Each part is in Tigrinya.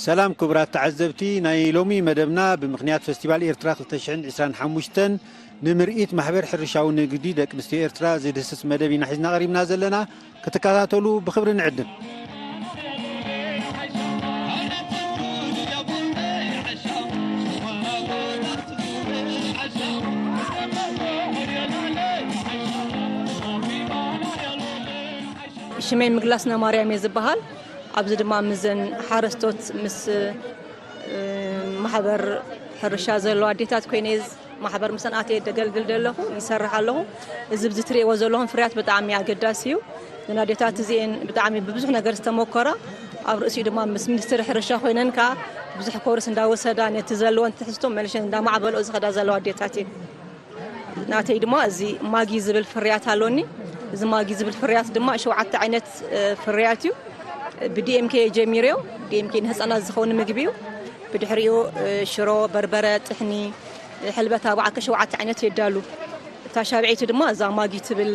ሰላም ክቡራት ተዓዘብቲ፣ ናይ ሎሚ መደብና ብምኽንያት ፈስቲቫል ኤርትራ ክልተ ሽሕን ዕስራን ሓሙሽተን ንምርኢት ማሕበር ሕርሻዊ ንግዲ ደቂ ኣንስትዮ ኤርትራ ዝድህስስ መደብ ኢና ሒዝና ቀሪብና ዘለና። ክትከታተሉ ብኽብሪ ንዕድም። ሽመይ ምግላስ ነማርያም እየ ዝበሃል። ኣብዚ ድማ ምስዘን ሓረስቶት ምስ ማሕበር ሕርሻ ዘለዋ ኣዴታት ኮይነ ማሕበር ምሰን ኣትየ ደገልግል ዘለኹ፣ ይሰርሕ ኣለኹ። እዚ ብዚ ትርእይዎ ዘለኹም ፍርያት ብጣዕሚ ኣገዳሲ እዩ። እዘን ኣዴታት እዚኤን ብጣዕሚ ብብዙሕ ነገር ዝተመኮራ፣ ኣብ ርእሲኡ ድማ ምስ ሚኒስትሪ ሕርሻ ኮይነን ከዓ ብዙሕ ኮርስ እንዳወሰዳ ነቲ ዘለወን ትሕዝቶ መልሸን እንዳማዕበልኦ ዝኸዳ ዘለዋ ኣዴታት እየን። ናተይ ድማ እዚ ማጊ ዝብል ፍርያት ኣሎኒ። እዚ ማጊ ዝብል ፍርያት ድማ ሸውዓተ ዓይነት ፍርያት እዩ። ብዲኤምኬ ጀሚርዮ። ዲኤምኬ ንህፃናት ዝኸውን ምግቢ እዩ። ብድሕሪኡ ሽሮ፣ በርበረ፣ ጥሕኒ፣ ሕልበት ኣባዕከ ሸውዓተ ዓይነት የዳሉ። እታ ሻብዐይቲ ድማ እዛ ማጊ ትብል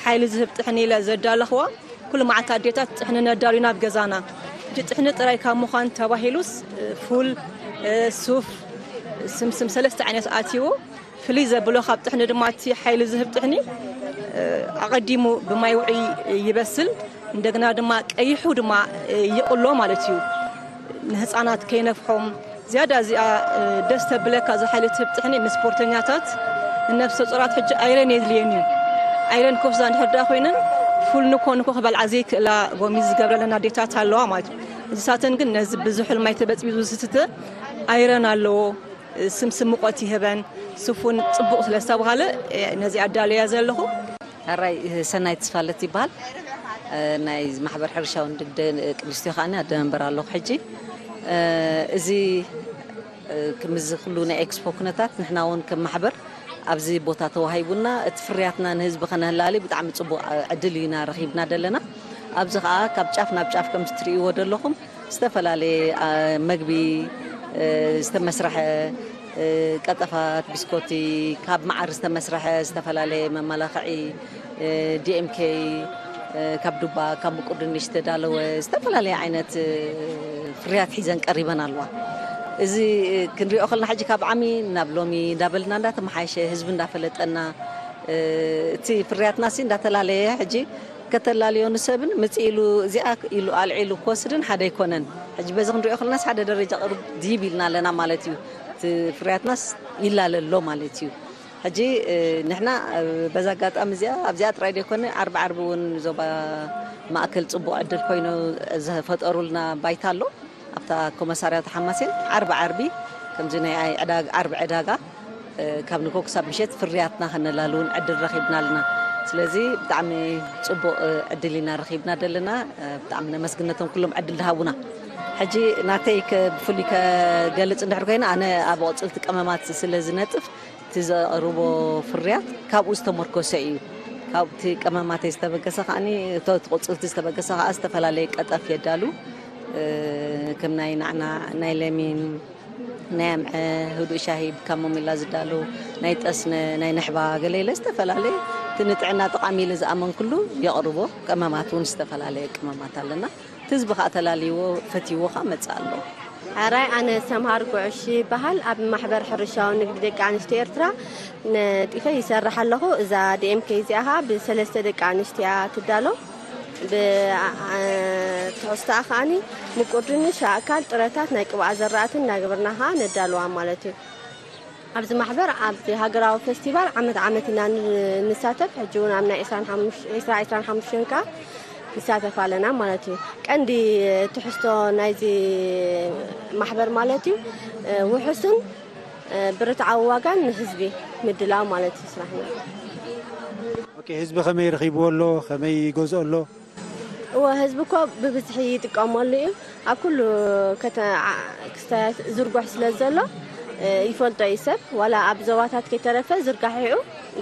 ሓይሊ ዝህብ ጥሕኒ ኢለ ዘዳለኽዋ። ኩሉ መዓልቲ ኣዴታት ጥሕኒ ነዳሉ ናብ ገዛና። እቲ ጥሕኒ ጥራይ ካብ ምዃን ተባሂሉስ ፉል፣ ሱፍ፣ ስምስም ሰለስተ ዓይነት ኣትይዎ። ፍልይ ዘብሎ ካብ ጥሕኒ ድማ እቲ ሓይሊ ዝህብ ጥሕኒ ኣቐዲሙ ብማይ ውዑይ ይበስል። እንደገና ድማ ቀይሑ ድማ ይቕሎ ማለት እዩ። ንህፃናት ከይነፍሖም ዝያዳ እዚኣ ደስ ተብለካ። እዛ ሓይሊ ትህብ ጥሕኒ ንስፖርተኛታት፣ ንነፍሰ ጡራት ሕጂ ኣይረን የድልየን እዩ። ኣይረን ክወስዳ እንድሕር ደኣ ኮይነን ፉል ንኮ ንኮ ክበልዓ ዘይክእላ ጎሚ ዝገብረለን ኣዴታት ኣለዋ ማለት እዩ። እዚሳተን ግን ነዚ ብዝሑል ማይ ተበፅቢዙ ዝስትተ ኣይረን ኣለዎ። ስምስም ሙቐት ይህበን። ስፉን ፅቡቕ ስለ ዝተባሃለ ነዚ ኣዳለያ ዘለኹ። ሕራይ ሰናይ ትስፋለት ይበሃል። ናይ ማሕበር ሕርሻዊ ንግዲ ቅድስትዮ ከዓኒ ኣደ መንበር ኣለኹ ሕጂ። እዚ ከምዚ ኩሉ ናይ ኤክስፖ ኩነታት ንሕና እውን ከም ማሕበር ኣብዚ ቦታ ተዋሂቡና እቲ ፍርያትና ንህዝቢ ከነህላሊ ብጣዕሚ ፅቡቕ ዕድል ኢና ረኺብና ዘለና። ኣብዚ ከዓ ካብ ጫፍ ናብ ጫፍ ከምዚ ትርእይዎ ዘለኹም ዝተፈላለየ መግቢ ዝተመስረሐ ቀጠፋት፣ ብስኮቲ፣ ካብ መዓር ዝተመስረሐ ዝተፈላለየ መመላኽዒ፣ ዲኤምኬ፣ ካብ ዱባ፣ ካብ ምቁር ድንሽ ዝተዳለወ ዝተፈላለየ ዓይነት ፍርያት ሒዘን ቀሪበን ኣለዋ። እዚ ክንሪኦ ከለና ሕጂ ካብ ዓሚ ናብ ሎሚ እንዳበልና እንዳተመሓየሸ ህዝቢ እንዳፈለጠና እቲ ፍርያትና ሲ እንዳተላለየ ሕጂ ከተላልዮ ንሰብን ምጽእ ኢሉ እዚኣ ኢሉ ኣልዒሉ ክወስድን ሓደ ኣይኮነን። ሕጂ በዚ ክንሪኦ ከለናስ ሓደ ደረጃ ቅርብ ድይብ ኢልና ኣለና ማለት እዩ። እቲ ፍርያትናስ ይላለ ኣሎ ማለት እዩ። ሕጂ ንሕና በዛ ኣጋጣሚ እዚኣ ኣብዚኣ ጥራይ ዘይኮነ ዓርቢ ዓርቢ እውን ዞባ ማእከል ጽቡቕ ዕድል ኮይኑ ዝፈጠሩልና ባይታ ኣሎ። ኣብታ ኮመሳርያ ተሓማሴን ዓርቢ ዓርቢ ከምዚ ናይ ኣይ ዕዳጋ ዓርቢ ዕዳጋ ካብ ንግሆ ክሳብ ምሸት ፍርያትና ከነላልውን ዕድል ረኺብና ኣለና። ስለዚ ብጣዕሚ ጽቡቕ ዕድል ኢና ረኺብና ዘለና። ብጣዕሚ ነመስግነቶም ኩሎም ዕድል ዝሃቡና። ሕጂ ናተይ ከ- ብፍሉይ ከገልጽ እንድሕር ኮይነ ኣነ ኣብ ኣቑጽልቲ ቀመማት ስለ ዝነጥፍ እቲ ዘቕርቦ ፍርያት ካብኡ ዝተመርኮሰ እዩ። ካብቲ ቀመማተይ ዝተበገሰ ከዓኒ እቶ እቲ ቁጽልቲ ዝተበገሰ ከዓ ዝተፈላለየ ቀጠፍ የዳሉ። ከም ናይ ናዕናዕ፣ ናይ ለሚን፣ ናይ ኣምዐ፣ ህዱእ ሻሂ ብካሞሚላ ዝዳሉ፣ ናይ ጠስነ፣ ናይ ንሕባ ገለ ኢለ ዝተፈላለየ እቲ ንጥዕና ጠቓሚ ኢለ ዝኣመንኩሉ የቕርቦ። ቀመማት እውን ዝተፈላለየ ቀመማት ኣለና። እቲ ህዝቢ ከዓ ተላልይዎ ፈትይዎ ከዓ መፅእ ኣሎ። ሕራይ ኣነ ሰምሃር ጉዕሽ ይበሃል። ኣብ ማሕበር ሕርሻዊ ንግዲ ደቂ ኣንስትዮ ኤርትራ ነጢፈ ይሰርሕ ኣለኹ። እዛ ዲኤምኬ እዚኣ ከዓ ብሰለስተ ደቂ ኣንስትያ ትዳሎ። ብትሕዝቶኣ ከዓኒ ምቁር ድንሽ፣ ኣእካል፣ ጥረታት፣ ናይ ቅብኣ ዘራእትን እናገበርና ከዓ ነዳልዋ ማለት እዩ። ኣብዚ ማሕበር ኣብዚ ሃገራዊ ፈስቲቫል ዓመት ዓመት ኢና ንሳተፍ። ሕጂ እውን ኣብ ናይ ዕስራን ሓሙሽተ ዕስራ ዕስራን ሓሙሽተን ከዓ ንሳተፍ ኣለና ማለት እዩ። ቀንዲ ትሕዝቶ ናይዚ ማሕበር ማለት እዩ ውሑስን ብርትዓዊ ዋጋን ንህዝቢ ምድላው ማለት እዩ ስራሕና። ኦኬ፣ ህዝቢ ከመይ ረኺብዎ ኣሎ? ከመይ ይገዝኦ ኣሎ? እወ፣ ህዝቢ እኮ ብብዝሒ ይጥቀመሉ እዩ። ኣብ ኩሉ ክስታያት ዝርጉሕ ስለ ዘሎ ይፈልጦ እዩ ሰብ። ዋላ ኣብ ዞባታት ከይተረፈ ዝርጋሒዑ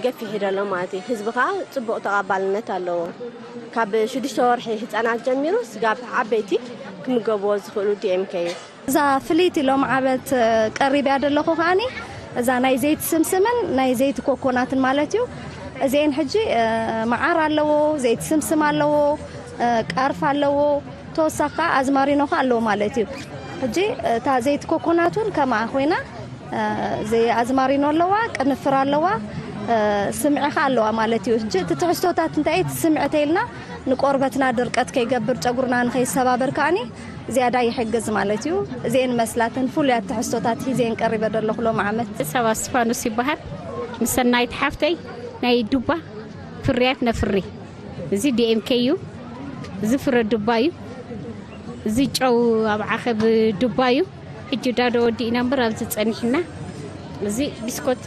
ገፊሕ ይደሎ ማለት እዩ። ህዝቢ ከዓ ፅቡቕ ተቐባልነት ኣለዎ። ካብ ሽዱሽተ ወርሒ ህፃናት ጀሚሩ ስጋብ ዓበይቲ ክምገብዎ ዝኽእሉ ዲኤምኬ እዩ። እዛ ፍልይቲ ሎም ዓመት ቀሪብያ ዘለኹ ከዓኒ እዛ ናይ ዘይቲ ስምስምን ናይ ዘይቲ ኮኮናትን ማለት እዩ። እዚኤን ሕጂ መዓር ኣለዎ፣ ዘይቲ ስምስም ኣለዎ፣ ቃርፍ ኣለዎ፣ ተወሳኺ ከዓ ኣዝማሪኖ ከዓ ኣለዎ ማለት እዩ። ሕጂ እታ ዘይቲ ኮኮናት እውን ከምኣ ኮይና፣ እ፣ ዘይ ኣዝማሪኖ ኣለዋ፣ ቅንፍር ኣለዋ፣ እ፣ ስምዒ ከዓ ኣለዋ ማለት እዩ። ሕጂ እቲ ትሕዝቶታት እንታይ እዩ? እቲ ስምዒ ተይልና ንቆርበትና ድርቀት ከይገብር፣ ጨጉርና ንኸይሰባበር ከዓኒ ዝያዳ ይሕግዝ ማለት እዩ። እዚኤን መስላተን ፍሉያት ትሕዝቶታት ሒዘን ቀሪበ ዘለኹ ሎሚ ዓመት። ሰባ እስቲፋኖስ ይበሃል። ምስ ሰናይት ሓፍተይ ናይ ዱባ ፍርያት ነፍሪ። እዚ ዲ ኤም ኬ እዩ። እዚ ፍረ ዱባ እዩ። እዚ ጨው ኣብ ዓኸብ ዱባ እዩ። ሕጂ ዳዶ ወዲእና እምበር ኣብዚ ጸኒሕና። እዚ ቢስኮቲ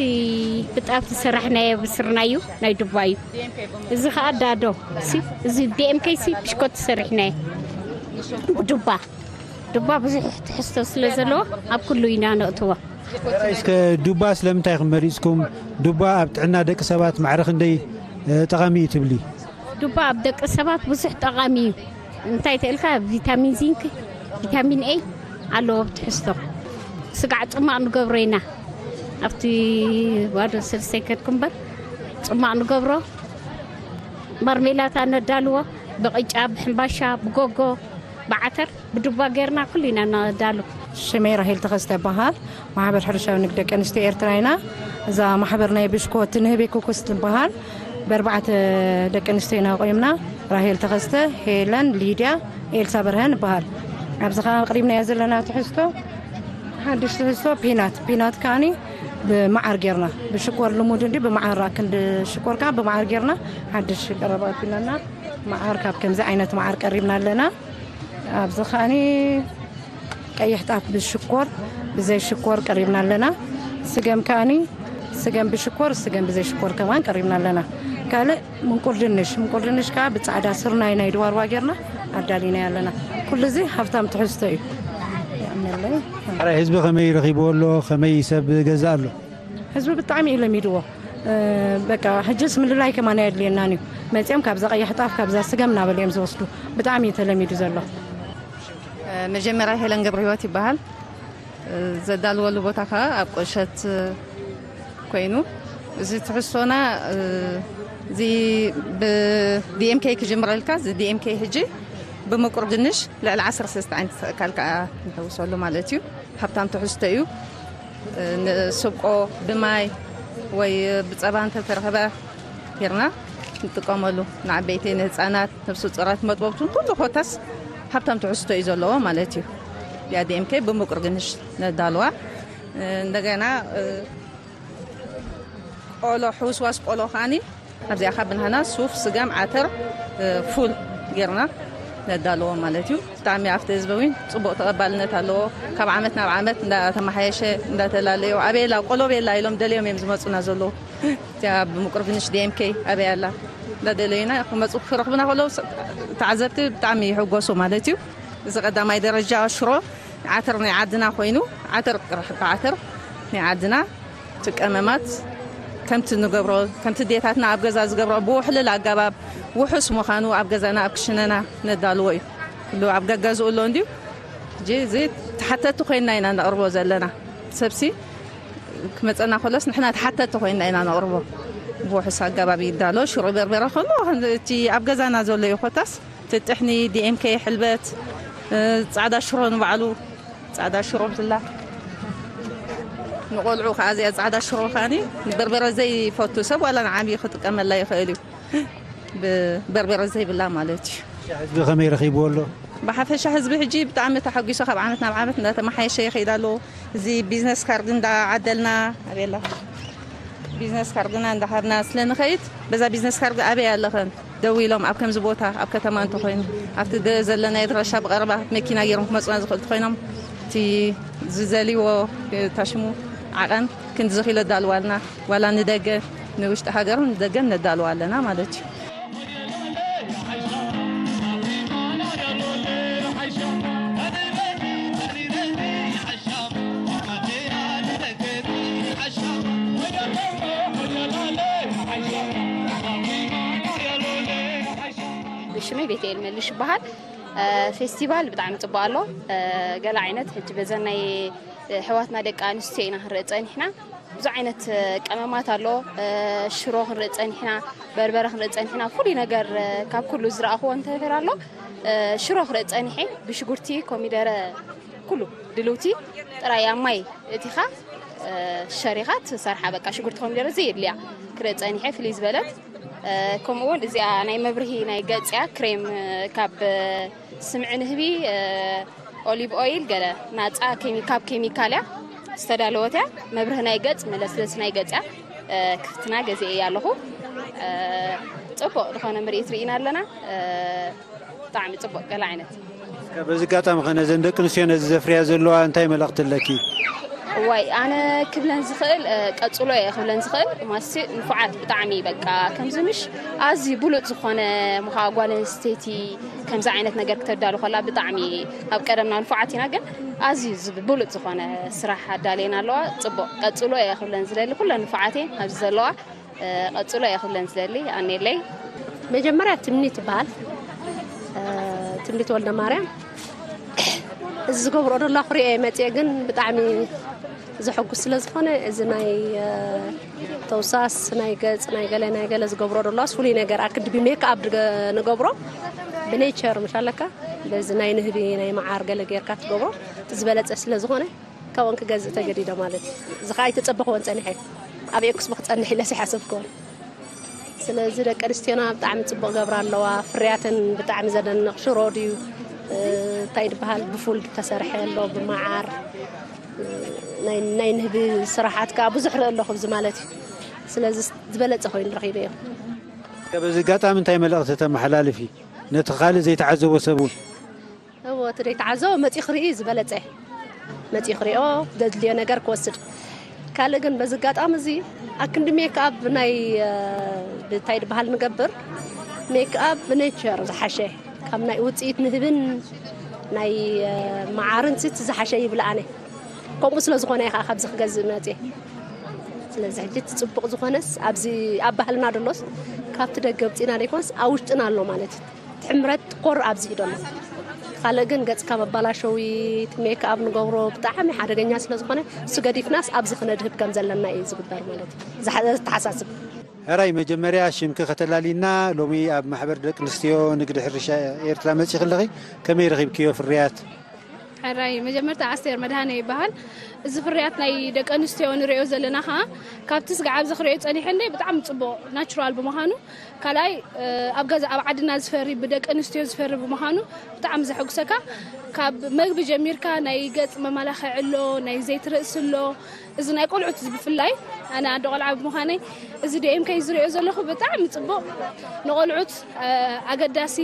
ብጣፍ ዝሰራሕናዮ ብስርና እዩ፣ ናይ ዱባ እዩ። እዚ ኸኣ ዳዶ ሲ፣ እዚ ዲ ኤም ኬ ሲ ብሽኮቲ ሰሪሕናዮ። ዱባ፣ ዱባ ብዙሕ ትሕዝቶ ስለ ዘለዎ ኣብ ኩሉ ኢና ነእትዎ። እስከ ዱባ ስለምንታይ ኢኹም መሪጽኩም? ዱባ ኣብ ጥዕና ደቂ ሰባት ማዕረ ክንደይ፣ እ፣ ጠቓሚ እዩ ትብሊ? ዱባ ኣብ ደቂ ሰባት ብዙሕ ጠቓሚ እዩ። እንታይ ተልካ ቪታሚን ዚንክ፣ ቪታሚን ኤ ኣለዎ ኣብ ትሕዝቶ። ስጋዕ ጽማቕ ንገብሮ ኢና። ኣብቲ ባዶ ሰልስተይ ከድኩ እምበር ጽማቕ ንገብሮ። ማርሜላታ ነዳልዎ ብቕጫ፣ ብሕምባሻ፣ ብጎጎ፣ ብዓተር፣ ብዱባ ጌርና ኩሉ ኢና ነዳሉ። ሽመይ ራሄል ተኸስተ እበሃል። ማሕበር ሕርሻዊ ንግዲ ደቂ ኣንስትዮ ኤርትራ ኢና። እዛ ማሕበር ናይ ብሽኮት ንህቤ ኩኩስ ትበሃል። ብኣርባዕተ ደቂ ኣንስትዮ ኢና ቆይምና። ራሄል ተኸስተ፣ ሄለን፣ ሊድያ፣ ኤልሳ በርሀ ንበሃል። ኣብዚ ኸዓ ኣቕሪብናዮ ዘለና ትሕዝቶ፣ ሓድሽ ትሕዝቶ ፒናት። ፒናት ከዓኒ ብመዓር ጌርና፣ ብሽኮር ልሙድ እንዲ ብመዓር፣ ክንዲ ሽኮር ከኣ ብመዓር ጌርና ሓድሽ ቀረባ ኣቢልናልና። መዓር ካብ ከምዚ ዓይነት መዓር ቀሪብና ኣለና። ኣብዚ ከዓኒ ቀይሕ ጣፍ ብሽኮር፣ ብዘይ ሽኮር ቀሪብና ኣለና። ስገም ከዓኒ ስገም ብሽኮር፣ ስገም ብዘይ ሽኮር ከማን ቀሪብና ኣለና። ካልእ ምንቁር ድንሽ፣ ምንቁር ድንሽ ከኣ ብጻዕዳ ስርናይ ናይ ድዋርዋ ጌርና ኣዳሊና ኣለና። ኩሉ እዚ ሃብታም ትሕዝቶ እዩ። የቐንየለይ። ሕራይ ህዝቢ ከመይ ረኺብዎ ኣሎ? ከመይ ሰብ ገዛ ኣሎ? ህዝቢ ብጣዕሚ እዩ ለሚድዎ። እ፣ በቃ ሕጅስ ምልላይ ከማን ኣየድልየናን እዩ። መጺኦም ካብዛ ቀያሕ ጣፍ፣ ካብዛ ስገም እናበሉ እዮም ዝወስዱ። ብጣዕሚ እዩ ተለሚዱ ዘሎ። እ፣ መጀመርያ ሄለን ገብረ ህይወት ይበሃል። እ፣ ዘዳልወሉ ቦታ ከኣ ኣብ ቁሸት ኮይኑ፣ እዚ ትሕዝቶና፣ እ፣ እዚ ብ-፣ ዲ ኤም ኬ ክጅምረልካ፣ እዚ ዲ ኤም ኬ ሕጂ ብምቁር ድንሽ ልዕሊ ዓሰርተ ሰለስተ ዓይነት ትኽእካል ከኣ ንሕውሰሉ ማለት እዩ። ሃብታም ትሕዝቶ እዩ። እ፣ ንስብቆ ብማይ ወይ ብጸባ እንተተረኸበ ጌርና ንጥቀመሉ። ንዓበይቲ፣ ንህጻናት፣ ነብሰ ጾራት፣ መጥበብትን ኩሉ ኮታስ ሃብታም ትሕዝቶ እዩ ዘለዎ ማለት እዩ። ያ ዲ ኤም ኬ ብምቁር ድንሽ ነዳልዋ። እ፣ እንደገና፣ እ፣ ቆሎ፣ ሕውስዋስ ቆሎ ከዓኒ ኣብዚኣ ካብ ብናህና ሱፍ፣ ስገም፣ ዓተር፣ እ፣ ፉል ጌርና ነዳልዎ ማለት እዩ። ብጣዕሚ ኣብቲ ህዝቢ እውን ጽቡቕ ተቐባልነት ኣለዎ። ካብ ዓመት ናብ ዓመት እንዳተመሓየሸ፣ እንዳተላለዮ፣ ኣበየላ ቆሎ ቤላ ኢሎም ደልዮም እዮም ዝመጹና ዘለዉ። እዚኣ ብምቁር ድንሽ ዲ ኤም ኬ ኣበይ ኣላ እንዳደለዩና ክመጹ ክረኽቡና ከለዉ ስ-፣ ተዓዘብቲ ብጣዕሚ ይሕጎሱ ማለት እዩ። እዚ ቀዳማይ ደረጃ ሽሮ ዓተር ናይ ዓድና ኮይኑ፣ ዓተር ጥራሕ ብዓተር ናይ ዓድና፣ እቲ ቀመማት ከምቲ ንገብሮ፣ ከምቲ ዴታትና ኣብ ገዛ ዝገብሮ ብውሕልል ኣገባብ ውሑስ ምዃኑ ኣብ ገዛና ኣብ ክሽነና ነዳልዎ እዩ። ኩሉ ኣብ ገገዝኡ ኣሎ እንድዩ። ሕጂ እዚ ተሓተቲ ኮይንና ኢና ነቕርቦ ዘለና። ሰብሲ ክመጸና ከሎስ ንሕና ተሓተቲ ኮይንና ኢና ነቕርቦ። ብውሑስ ኣገባብ ይዳሎ። ሽሮ በርበረ ከሎ እቲ ኣብ ገዛና ዘሎ እዩ። ኮታስ እቲ ጥሕኒ፣ ዲ ኤም ኬ፣ ሕልበት፣ እ፣ ጻዕዳ ሽሮ ንባዕሉ፣ ጻዕዳ ሽሮ ብዝላ ንቆልዑ ከኣ እዚኣ ጻዕዳ ሽሮ ከኣኒ ንበርበረ ዘይፈቱ ሰብ ዋላ ንዓብዪ ክጥቀመላ ይኽእል እዩ። ብበርበረ ዘይብላ ማለት እዩ። ህዝቢ ከመይ ረኺብዎ ኣሎ? ብሓፈሻ ህዝቢ ሕጂ ብጣዕሚ ተሓጒሱ ካብ ዓመት ናብ ዓመት እንዳተመሓየሸ ይኸይድ ኣሎ። እዚ ቢዝነስ ካርድ እንዳዓደልና ኣበየላ ቢዝነስ ካርድና እንዳሃብና ስለ ንኸይድ በዛ ቢዝነስ ካርድ ኣበይ ኣለኸን ደው ኢሎም ኣብ ከምዚ ቦታ ኣብ ከተማ እንተኾይኑ ኣብቲ ደ-፣ ዘለናዮ ኣድራሻ ብቐረባ መኪና ገይሮም ክመፁና ዝኽእሉ እንተኾይኖም እቲ ዝደልይዎ ታሽሙ ዓቐን ክንዲ ዝኽኢሎ ኣዳልዋልና ዋላ ንደገ ንውሽጢ ሃገር ንደገን ነዳልዋ ኣለና ማለት እዩ። ሽመይ ቤተኤል መልሽ ይበሃል። እ፣ ፌስቲቫል ብጣዕሚ ጽቡቕ ኣሎ። እ፣ ገለ ዓይነት ሕጂ በዘን ናይ፣ እ፣ ኣሕዋትና ደቂ ኣንስትዮ ኢና ክንርኢ ጸኒሕና። ብዙሕ ዓይነት፣ እ፣ ቀመማት ኣሎ። እ፣ ሽሮ ክንርኢ ጸኒሕና፣ በርበረ ክንርኢ ጸኒሕና። ፍሉይ ነገር፣ እ፣ ካብ ኩሉ ዝረኣኽዎ እንተ ነገር ኣሎ፣ ሽሮ ክርኢ ጸኒሐ፣ ብሽጉርቲ፣ ኮሚደረ፣ ኩሉ ድልውቲ ጥራይ ኣብ ማይ እቲኻ ሸሪኻ ትሰርሓ። በቃ ሽጉርቲ፣ ኮሚደረ ዘየድልያ ክርኢ ጸኒሐ። ፍልይ ዝበለት ከምኡ እውን እዚኣ ናይ መብርሂ ናይ ገጽያ ክሬም ካብ ስምዒ ንህቢ፣ ኦሊቭ ኦይል፣ ገለ ናጻ ኬሚ-፣ ካብ ኬሚካል እያ ዝተዳለወት እያ። መብርሂ ናይ ገጽ፣ መለስለሲ ናይ ገጽ እያ። ክፍትና ገዚኤ እያ ኣለኹ። ጽቡቕ ዝኾነ ምርኢት ርኢና ኣለና። ብጣዕሚ ጽቡቕ፣ ገለ ዓይነት። በዚ ኣጋጣሚ ኸ ነዘን ደቂ ኣንስትዮ ነዚ ዘፍርያ ዘለዋ እንታይ መልእኽቲ ኣለኪ? እዋይ፣ ኣነ ክብለን ዝኽእል፣ ቀጽሎ እየ ክብለን ዝኽእል። ማሲ ንፉዓት ብጣዕሚ፣ በቃ ከምዚ ምሽ ኣዝዩ ብሉጽ ዝኾነ ምዃ ጓል ኣንስተይቲ ከምዚ ዓይነት ነገር ክተዳሉ ከላ ብጣዕሚ፣ ኣብ ቀደምና ንፉዓት ኢና፣ ግን ኣዝዩ ዝብ-፣ ብሉጽ ዝኾነ ስራሕ ኣዳልየን ኣለዋ። ጽቡቕ፣ ቀጽሎ እየ ክብለን ዝደሊ። ኩለን ንፉዓት እየን ኣብዚ ዘለዋ። ቀጽሎ እየ ክብለን ዝደሊ። ኣኔለይ። መጀመርያ ትምኒት ትበሃል። ትምኒት ወልደ ማርያም። እዚ ዝገብሮ ደላ ክሪኦ እየ መፅየ፣ ግን ብጣዕሚ ዘሐጉስ ስለ ዝኾነ፣ እዚ ናይ ተውሳስ ናይ ገፅ ናይ ገለ ናይ ገለ ዝገብሮ ደላስ ፍሉይ ነገር ኣክድቢ ሜክ ኣብ ንገብሮ ብኔቸር ምሻለካ፣ በዚ ናይ ንህቢ ናይ መዓር ገለ ጌርካ ትገብሮ እቲ ዝበለፀ ስለ ዝኾነ፣ ካብኦን ክገዝእ ተገዲደ ማለት እዩ። እዚ ከዓ ኣይተፀበኽዎን ፀኒሐ፣ ኣብ ኤክስፖ ክፀንሕ ኢለ ዝሓሰብክዎን። ስለዚ ደቂ ኣንስትዮና ብጣዕሚ ፅቡቕ ገብራ ኣለዋ። ፍርያተን ብጣዕሚ ዘደንቕ ሽሮ ድዩ እንታይ ዝበሃል ብፉል ዝተሰርሐ ኣሎ፣ ብመዓር፣ ናይ ንህቢ ስራሓት ከዓ ብዙሕ ርኢ ኣለኹ ኣብዚ ማለት እዩ። ስለዚ ዝበለፀ ኮይኑ ረኺበዮ። በዚ ኣጋጣሚ እንታይ መልእኽቲ ተመሓላልፊ ነቲ ካልእ ዘይተዓዘቦ ሰብ እውን? እዎ፣ እቲ ደይተዓዘቦ መፂኡ ክርኢ ዝበለፀ። መፂኡ ክሪኦ፣ ዘድልዮ ነገር ክወስድ። ካልእ ግን በዚ ኣጋጣሚ እዚ ኣክንዲ ሜክኣፕ ናይ እንታይ ዝበሃል ንገብር፣ ሜክኣፕ ብኔቸር ዝሓሸ፣ ካብ ናይ ውፅኢት ንህብን ናይ መዓርን ስቲ ዝሓሸ ይብል ኣነ። ከምኡ ስለ ዝኾነ እየ ከዓ ካብዚ ክገዝእ መፅየ። ስለዚ ሕጂ እቲ ፅቡቕ ዝኾነስ ኣብዚ ኣብ ባህልና ደሎስ ካብቲ ደገ ውፅኢና ዘይኮነስ ኣብ ውሽጥና ኣሎ ማለት እዩ። ትሕምረት ኮር ኣብዚ እዩ ደሎ። ካልእ ግን ገጽካ መባላሸዊ፣ እቲ ሜክኣፕ ንገብሮ ብጣዕሚ ሓደገኛ ስለ ዝኾነ፣ እሱ ገዲፍናስ ኣብዚ ክነድህብ ከም ዘለና እዩ ዝግበር ማለት እዩ። ዝሓ-፣ ዝተሓሳስብ። ሕራይ መጀመርያ ሽምኪ ከተላሊና፣ ሎሚ ኣብ ማሕበር ደቂ ኣንስትዮ ንግዲ ሕርሻ ኤርትራ መጺኺ ኣለኺ፣ ከመይ ረኺብክዮ ፍርያት? ሕራይ መጀመርታ ኣስቴር መድሃነ ይበሃል። እዚ ፍርያት ናይ ደቂ ኣንስትዮ ንሪኦ ዘለና ኸዓ ካብቲ ስጋዕ ኣብዚ ክሪኦ ጸኒሐ እንደ ብጣዕሚ ጽቡቕ ናቹራል ብምዃኑ ካልኣይ ኣብ ገዛ ኣብ ዓድና ዝፈሪ ብደቂ ኣንስትዮ ዝፈሪ ብምዃኑ ብጣዕሚ ዘሐጉሰካ። ካብ መግቢ ጀሚርካ ናይ ገጽ መመላኽዒ ኣሎ፣ ናይ ዘይቲ ርእሲ ኣሎ። እዚ ናይ ቆልዑት እዚ ብፍላይ ኣነ ኣደ ቆልዓ ብምዃነይ እዚ ዲኤምከይ ዝሪኦ ዘለኹ ብጣዕሚ ጽቡቕ፣ ንቆልዑት ኣገዳሲ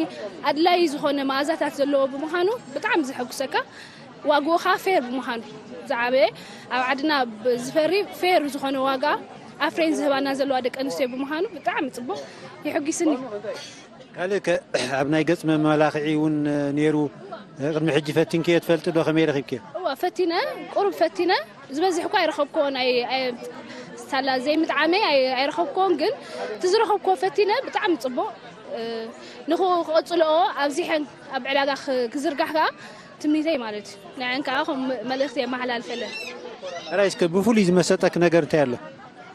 ኣድላዪ ዝኾነ መኣዛታት ዘለዎ ብምዃኑ ብጣዕሚ ዘሐጉሰካ። ዋግኡ ከዓ ፌር ብምዃኑ ዝዓበየ ኣብ ዓድና ዝፈሪ ፌር ዝኾነ ዋጋ ኣፍሬን ዝህባና ዘለዋ ደቂ ኣንስትዮ ብምዃኑ ብጣዕሚ ጽቡቕ ይሕጒስኒ። ካልእ ከ ኣብ ናይ ገጽ መመላኽዒ እውን ነይሩ፣ ቅድሚ ሕጂ ፈቲንክዮ ትፈልጢ ዶ? ከመይ ረኺብክዮ? እዋ ፈቲነ፣ ቁሩብ ፈቲነ፣ ዝበዝሕ እኳ ኣይረኸብክዎን፣ ኣይ-፣ ኣይ-፣ ሳላ ዘይምጥዓመይ ኣይ-፣ ኣይረኸብክዎን፣ ግን እቲ ዝረኸብክዎ ፈቲነ ብጣዕሚ ጽቡቕ። ንኽኡ ክቕጽልኦ ኣብዚሐን ኣብ ዕዳጋ ክ-፣ ክዝርጋሕ ከኣ ትምኒተይ ማለት እዩ። ንዐን ከኣ ከም መልእኽቲ የመሓላልፈለን። ሕራይ እስከ ብፍሉይ ዝመሰጠክ ነገር እንታይ ኣሎ?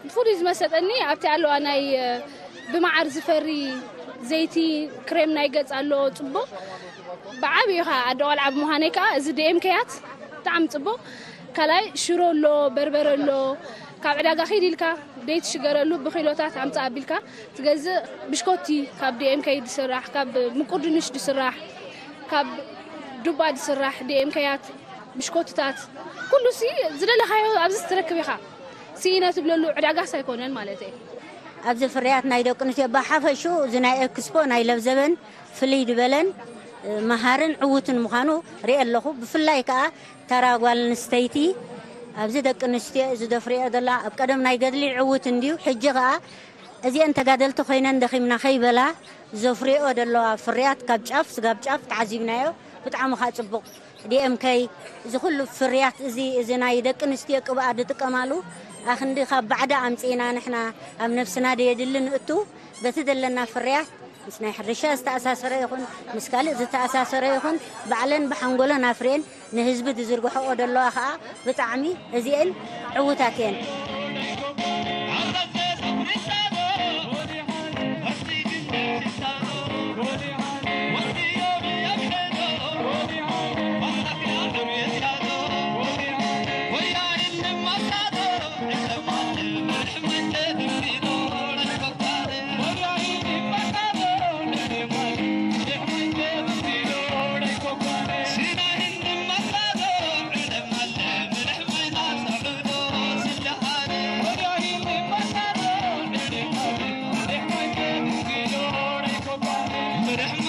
ብፍሉይ ዝመሰጠኒ ኣብቲ ኣለዋ ናይ ብመዓር ዝፈሪ ዘይቲ ክሬም ናይ ገጽ ኣሎ ጽቡቕ። ብዓብዩ ከኣ ኣደ ቆልዓ ብምዃነይ ከኣ እዚ ዲኤምከያት ብጣዕሚ ጽቡቕ። ካልኣይ ሽሮ ኣሎ፣ በርበረ ኣሎ። ካብ ዕዳጋ ኺድ ኢልካ ደይትሽገረሉ ብኪሎታት ኣምጽእ ኣቢልካ ትገዝእ። ብሽኮቲ ካብ ዲኤምከይ ዝስራሕ፣ ካብ ምቁር ድንሽ ዝስራሕ፣ ካብ ዱባ ዝስራሕ ዲኤምከያት ብሽኮትታት፣ ኩሉ ሲ ዝደለኻዮ ኣብዚ ትረክብ ኢኻ። ስኢነ ትብለሉ ዕዳጋስ ኣይኮነን ማለት እየ። ኣብዚ ፍርያት ናይ ደቂ ኣንስትዮ ብሓፈሽኡ እዚ ናይ ኤክስፖ ናይ ለብዘበን ፍልይ ዝበለን መሃርን ዕዉትን ምዃኑ ርኢ ኣለኹ። ብፍላይ ከኣ ተራ ጓል ኣንስተይቲ ኣብዚ ደቂ ኣንስትዮ እዚ ዘፍርዮ ዘላ ኣብ ቀደም ናይ ገድሊ ዕዉት እንድዩ። ሕጂ ከኣ እዚአን ተጋደልቲ ኮይነን ደኺምና ከይበላ ዘፍርዮ ዘለዋ ፍርያት ካብ ጫፍ ስጋብ ጫፍ ተዓዚብናዮ። ብጣዕሚ ከኣ ጽቡቕ። ዲኤምከይ እዚ ኩሉ ፍርያት እዚ፣ እዚ ናይ ደቂ ኣንስትዮ ቅብኣት ዝጥቀማሉ ኣኽንዲ ካብ ባዕዳ ኣምጺእና ንሕና ኣብ ነብስና ደየድሊ ንእቱ በቲ ዘለና ፍርያት ምስ ናይ ሕርሻ ዝተኣሳሰረ ይኹን ምስ ካልእ ዝተኣሳሰረ ይኹን ባዕለን ብሓንጎለን ኣፍርየን ንህዝቢ ዝዝርግሕኦ ዘለዋ ኸኣ ብጣዕሚ እዚኤን ዕዉታት እየን። ورحمة